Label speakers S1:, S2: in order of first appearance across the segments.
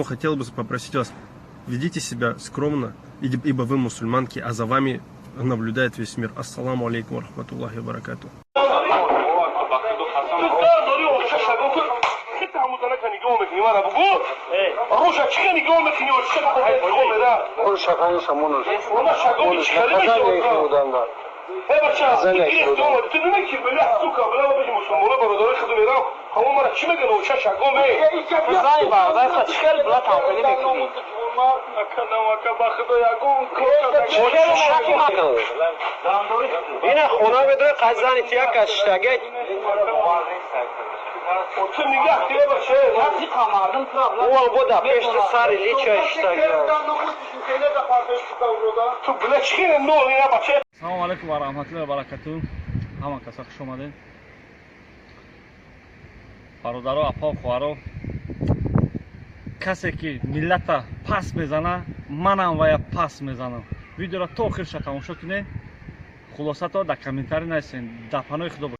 S1: Хотел бы попросить вас, ведите себя скромно, ибо вы мусульманки, а за вами наблюдает весь мир. Ассаламу алейкум рахматуллахи баракату.
S2: Салом алейкум ва раҳматуллоҳи ва баракатуҳ. Ҳама каса хуш омадед. Бародаро, апо, хоҳаро, касе ки миллата пас мезана, манам вая пас мезанам. Видеоро то охирша тамошо кунед. Хулосато дар комментарий нависед. Дар паноҳи Худо бошед.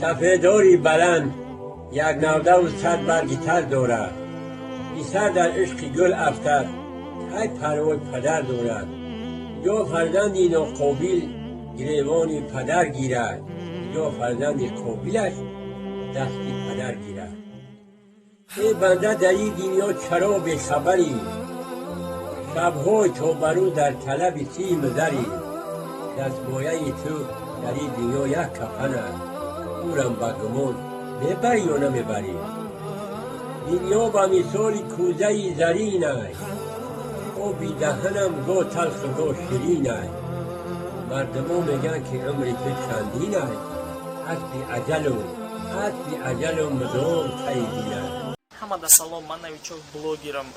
S3: Сафедори баланд як навдаву сад барги тар дорад. Писар дар ишқи гул афтад, ҳай парвои падар дорад. Ё фарзанди ноқобил гиревони падар гирад, ё фарзанди қобилаш дасти падар гирад. Э банда, дар ин дунё чаро бехабарӣ? Шабҳои то барӯ дар талаби симу зарӣ. Дастмояи ту дар ин дунё як кафан аст, ӯрам ба гумон мебарӣ ё намебарӣ? Дунё ба мисоли кӯзаи зарин аст, оби даҳанам го талху го ширин аст. Мардумо мегӯянд, ки умри ту чандин аст, асби аҷалу асби аҷалу мудом таи дин аст.
S4: Ҳамада салом, ман новичок блогерам.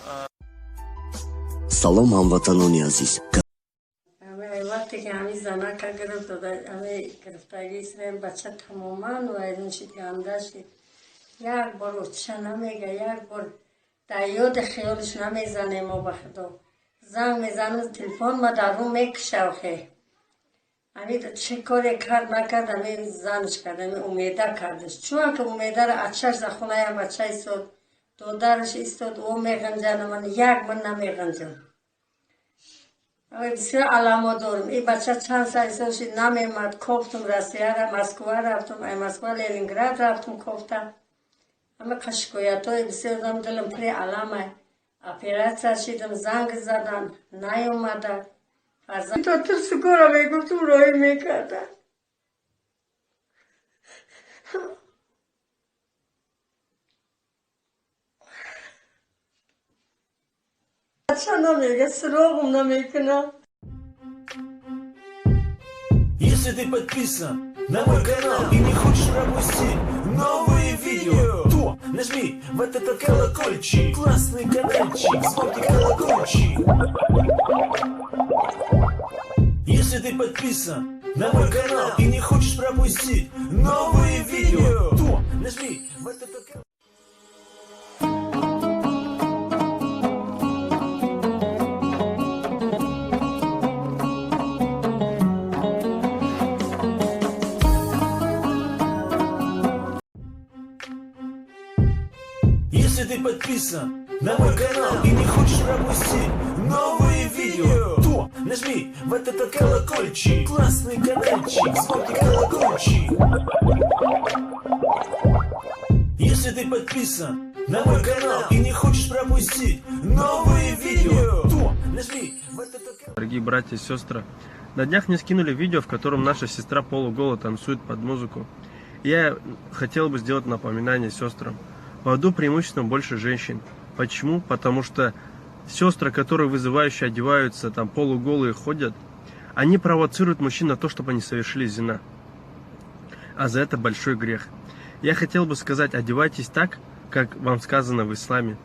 S5: Салом, ҳамватанони азиз.
S6: Вақте ки ҳамин занака гирифт дода, ҳамин гирифтагӣ сирем, бача тамоман вайрон шид, ганда шид. Як бор оча намега, як бор дар ёди хиёлиш намезанем мо. Ба Худо, занг мезанам, телефон ма дар рӯ мекуша. Охе, ҳамин чӣ коре кард, накард, ҳамин занш кард, ҳамин Умеда кардаш. Чун ки Умедара ачаш за хонаям бача истод, додараш истод, ӯ меғанҷад, ман як ман намеғанҷам. Бисёр аламо дорам. И бача чанд сал истод шид, намемад. Кофтум Россияра, Москва рафтум, ай Москва Ленинград рафтум, кофта. Ҳама шикоятҳои бисёр дорам, дилам пури аламай. Оператсия шидам, занг задан, наёмада. То тирсукора мегуфтум, роҳӣ мекарда. Бача намега, суроғум намекунам.
S7: Если ты подписан на мой канал и не хочешь пропустить новые видео, то нажми вот этот колокольчик, классный каналчик, звонкий колокольчик. Если ты подписан на мой канал и не хочешь пропустить новые видео, то нажми вот этот колокольчик. Если ты подписан на мой канал и не хочешь пропустить новые видео, то нажми вот этот колокольчик, классный каналчик, звонкий колокольчик. Если ты подписан на мой канал и не хочешь пропустить новые видео, то нажми вот этот колокольчик.
S1: Дорогие братья и сестры, на днях мне скинули видео, в котором наша сестра полуголо танцует под музыку. Я хотел бы сделать напоминание сестрам. В аду преимущественно больше женщин. Почему? Потому что сестры, которые вызывающе одеваются, там полуголые ходят, они провоцируют мужчин на то, чтобы они совершили зина. А за это большой грех. Я хотел бы сказать, одевайтесь так, как вам сказано в исламе,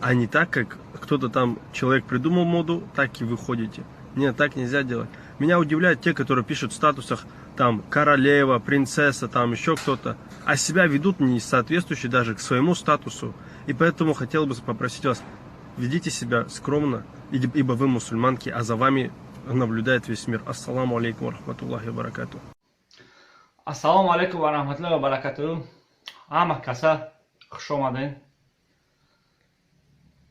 S1: а не так, как кто-то там, человек придумал моду, так и вы ходите. Нет, так нельзя делать. Меня удивляют те, которые пишут в статусах там королева, принцесса, там еще кто-то, а себя ведут не соответствующе даже к своему статусу. И поэтому хотел бы попросить вас, ведите себя скромно, ибо вы мусульманки, а за вами наблюдает весь мир. Ассаламу алейкум рахматуллахи баракату.
S2: Ассалому алайкум ва раҳматуллоҳи ва баракатуҳ. Ҳама каса хуш омаден.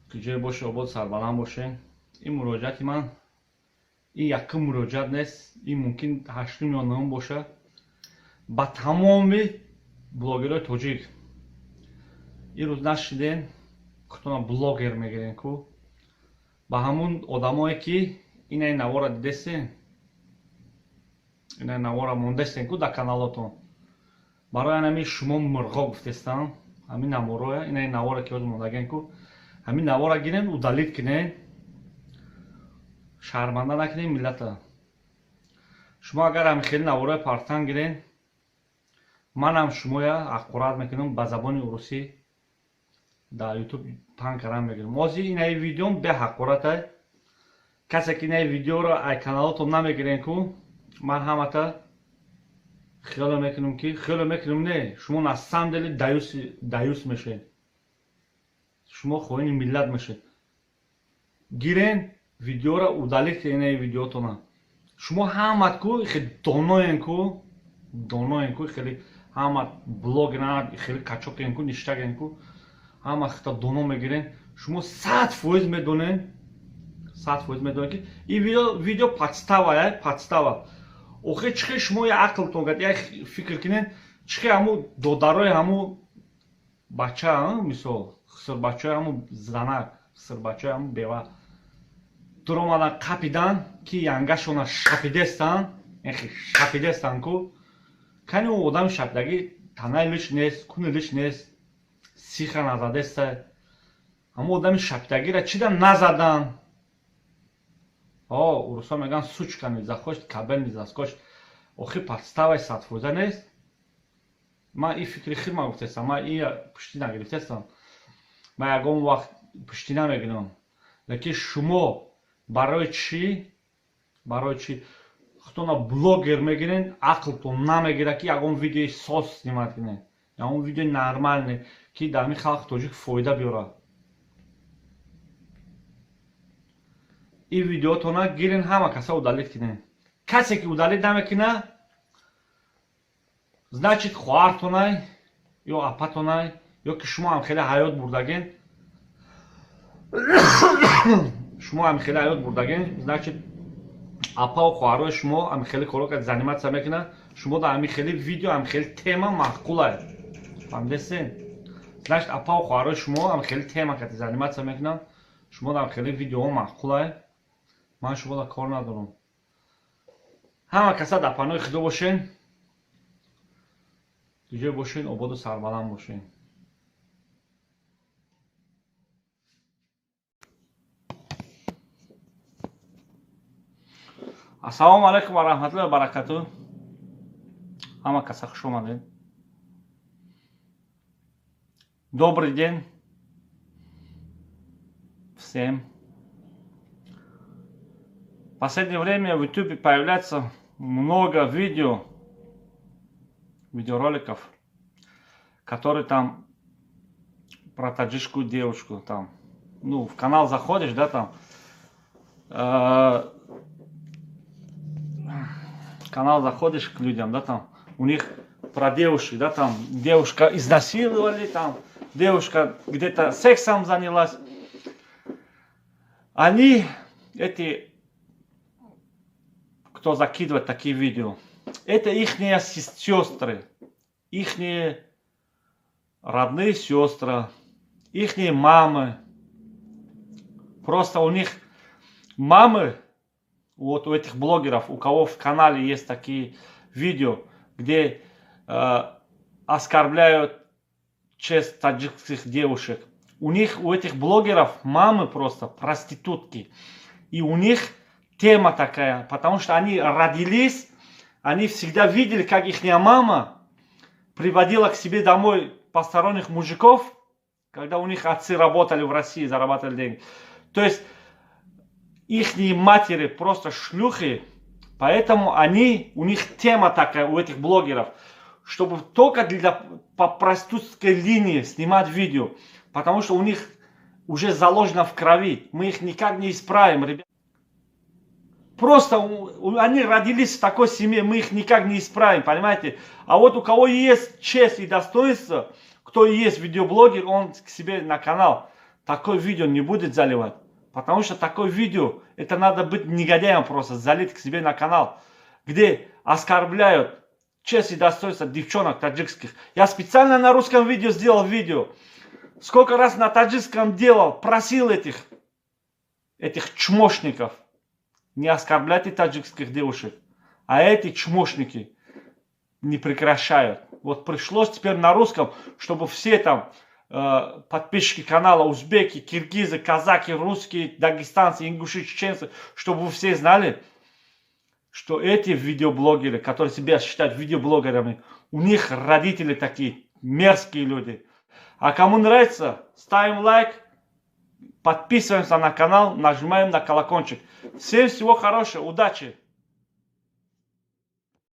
S2: Куҷое боше, обод, сарбаланд бошен. Ин муроҷиати ман ин якум муроҷиат нест, ин мумкин ҳаштум ё нуҳум боша. Ба тамоми блогерҳои тоҷик. Ин рӯз нашиден, худтона блогер мегирен ку. Ба ҳамун одамое ки инаи навора дидесен, инаи навора мондесен ку дар каналотон. Барои ҳамин шумо мурғо гуфтестам, ҳамин навороя, инаи навора ки ҳозир мондаген ку, ҳамин навора гирен, удалить кунен. Шарманда накунен миллата. Шумо агар ҳамин хели навороя партан гирен, манам шумоя ҳақорат мекунам ба забони урусӣ дар YouTube пан кардан мегирам. Ҳозир инаи видеом беҳақоратай. Касе ки инаи видеоро ай каналотон намегирен ку, ман ҳамата хиёло мекунам ки хиёло мекунам не, шумо на самом деле даюс мешед. Шумо хоини миллат мешед. Гирен видеоро удалить инаи видеотона. Шумо ҳамат ку хеле доноен ку, доноен ку, хеле ҳама блогеран, хеле качокен ку, ништаген ку, ҳама хита доно мегирен. Шумо 100% медонен, 100% медонен ки ин видео подстава, подстава. Охир чихе шумо я ақлтон гад, я фикр кунен, чихе ҳаму додарои ҳаму бача, мисол, хисрбачаи ҳаму занак, хисрбачаи ҳаму бева дуромадан қапидан ки янгашона шапидестан, шапидестан ку. Кани ӯ одами шапидагӣ танаи лиш нест, куни лиш нест, сиха назадеста. Ҳамун одами шапидагира чида назадан? Урусҳо мегӯянд сучка не захочет, кобель не заскочит. Охир подставаи 100% нест. Ман ин фикри хирма гуфтестам, ман ин пуштӣ нагирифтестам. Ман ягон вақт пуштӣ намегирам. Лекин шумо барои чӣ? Барои чӣ худтона блогер мегирен, ақлтон намегирад ки ягон видеои соз снимать кунед, ягон видеои нормальне ки дар ҳамин халқи тоҷик фоида биёрад. Ин видеотона гирен, ҳама каса удалить кунед. Касе ки удалить намекунад, значит хоҳартонай ё апатонай, ё ки шумо ҳам хеле ҳаёт бурдаген, шумо ҳам хеле ҳаёт бурдаген, значит апаву хоҳарои шумо ҳам хеле коро кард, заниматься мекунад, шумо дар ҳамин хеле видео, ҳам хеле тема маъқулай. Фаҳмидесен? Значит апаву хоҳарои шумо ҳам хеле тема кард, заниматься мекунад, шумо дар хеле видеоҳо маъқулай. Ман шумо дар кор надорам. Ҳама каса дар паноҳи Худо бошен, куҷое бошен, ободу сарбаланд бошен. Ассалому алайкум ва раҳматуллоҳи ва баракатуҳ. Ҳама каса хуш омадед. Добрый день всем. В последнее время в YouTube появляется много видеороликов, которые там про таджикскую девушку там. Ну, в канал заходишь, да, там. Канал заходишь к людям, да, там, у них про девушек, да, там, девушка изнасиловали, там, девушка где-то сексом занялась. Они, эти, кто закидывает такие видео, это ихние сестры, ихние родные сестры, ихние мамы. Просто у них мамы, вот у этих блогеров, у кого в канале есть такие видео, где оскорбляют честь таджикских девушек. У них, у этих блогеров мамы просто проститутки. И у них тема такая, потому что они родились, они всегда видели, как их мама приводила к себе домой посторонних мужиков, когда у них отцы работали в России, зарабатывали деньги. То есть ихние матери просто шлюхи, поэтому у них тема такая, у этих блогеров, чтобы только по проститутской линии снимать видео, потому что у них уже заложено в крови, мы их никак не исправим, ребят. Просто они родились в такой семье, мы их никак не исправим, понимаете? А вот у кого есть честь и достоинство, кто есть видеоблогер, он к себе на канал такое видео не будет заливать. Потому что такое видео, это надо быть негодяем просто, залить к себе на канал, где оскорбляют честь и достоинство девчонок таджикских. Я специально на русском видео сделал видео. Сколько раз на таджикском делал, просил этих чмошников: не оскорбляйте таджикских девушек. А эти чмошники не прекращают. Вот пришлось теперь на русском, чтобы все там подписчики канала, узбеки, киргизы, казахи, русские, дагестанцы, ингуши, чеченцы, чтобы вы все знали, что эти видеоблогеры, которые себя считают видеоблогерами, у них родители такие мерзкие люди. А кому нравится, ставим лайк, подписываемся на канал, нажимаем на колокольчик. Всем всего хорошего, удачи!